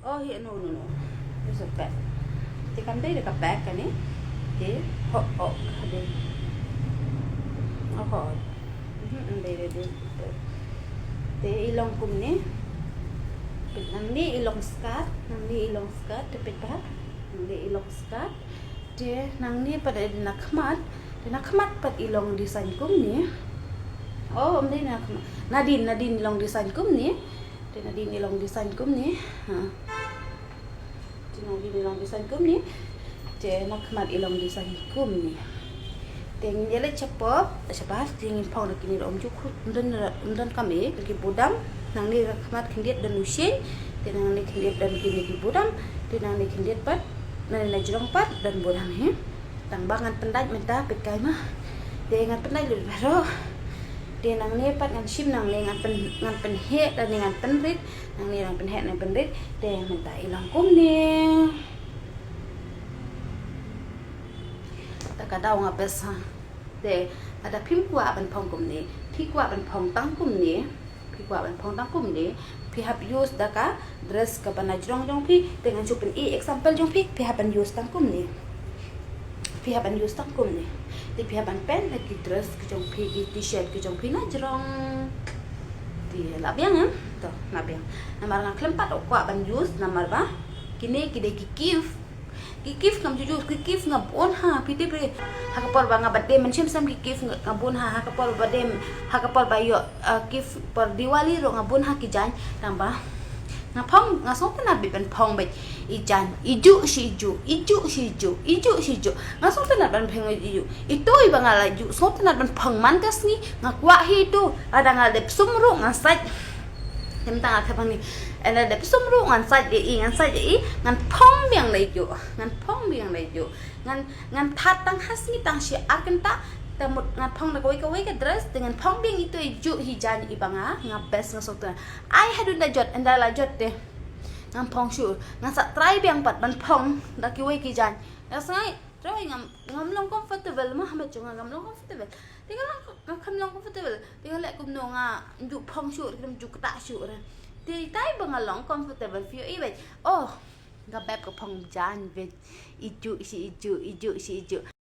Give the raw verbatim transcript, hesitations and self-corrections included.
Oh, hi, no, no, no. Use a bag. Te kam dei da ka bag kane. Te hok, hok, dei. Oh, hok. Mhm, dei, dei, dei. Te i long kumne. Nangne i long skat, nangne i long skat, te peit bha. Nangne i long skat. Te nangne pat dei na khmat, te na khmat pat i long design kumne. Oh, ym dei na khmat. Nadien, nadien i long design kumne. Te nadien i long design kumne. Ha. Te nadien i long design kumne. Te na khmat i long design kumne. Te ngin ïaleit sha pop, sha bar, te ngin phong da kine ruh, ym ju khut, ym don, ym don kam eh, ki budam, nangne na khmat khyndiat don u shane, te nangne khyndiat don kine ki budam, te nangne khyndiat pat, nangne na jrong pat don budam hi. Tang ba ngan pyndait mynta, peit kai ma. Te ngan pyndait lut baroh. Te nangne pat ngan shim nangne ngan pyn, ngan pynheh, nangne ngan pynrit, nangne ngan pynheh, ngan pynrit. Te mynta i long kumne. Ta ka daw nga best ha. Te lada phim kwah ban phong kumne, phi kwah ban phong tang kumne, phi kwah ban phong tang kumne, phi hap use da ka dress kaba na jrong jong phi, te ngan shu pyni example jong phi, phi hap ban use tang kumne. Phi hap ban use tang kumne. Te phi hap ban pynheh ki dress ki jong phi, ki t-shirt ki jong phi na jrong. Te la biang em? To, la biang. Namar nga khlem pat kwah ban use, namar ba kine ki dei ki gift. Ki gift ngam ju ju, ki gift nga bun ha, phi tip re. Ha ka por ba nga ba dem, mynshem sem ki gift nga, nga bun ha, ha ka por ba dem, ha ka por ba ïoh, uh, gift por Diwali ruh nga bun ha ki jaiñ, tang ba nga phong, nga sngewtynnat beit ban phong beit i jaiñ, i juh shi i juh, i juh shi i juh, i juh shi i juh. Nga sngewtynnat ban phong i juh. Ito i ba nga la juh, sngewtynnat ban phong man ka sngi, nga kwah hi ito, lada nga la dep sum ruh ngan sait. Te mynta nga khet hangne. Lada dep sum ruh ngan sait ïa i, ngan sait ïa i, ngan phong biang da i juh. Ngan phong biang da i juh. Ngan, ngan thad tang ha sngi tang shi ar kynta. Te mut ngan phong da kawei kawei ka dress, te ngan phong biang ito i juh hi jaiñ i ba nga, nga best nga sngewtynnat. Ai haduh da jot, ynda la jot te ngan phong shuh. Ngan sa try biang pat ban phong da kiwei ki jaiñ. Nga sngew, try ngam, ngam long comfortable ma, ha met jong nga ngam long comfortable. Te nga long, nga khlem long comfortable. Te nga leh kumno, nga ju phong shuh, khlem ju ktah shuh re. Te tai ba nga long comfortable, phi ïohi beit. Oh, ka bep ka phong jaiñ beit. I juh shi i juh, i juh shi i juh.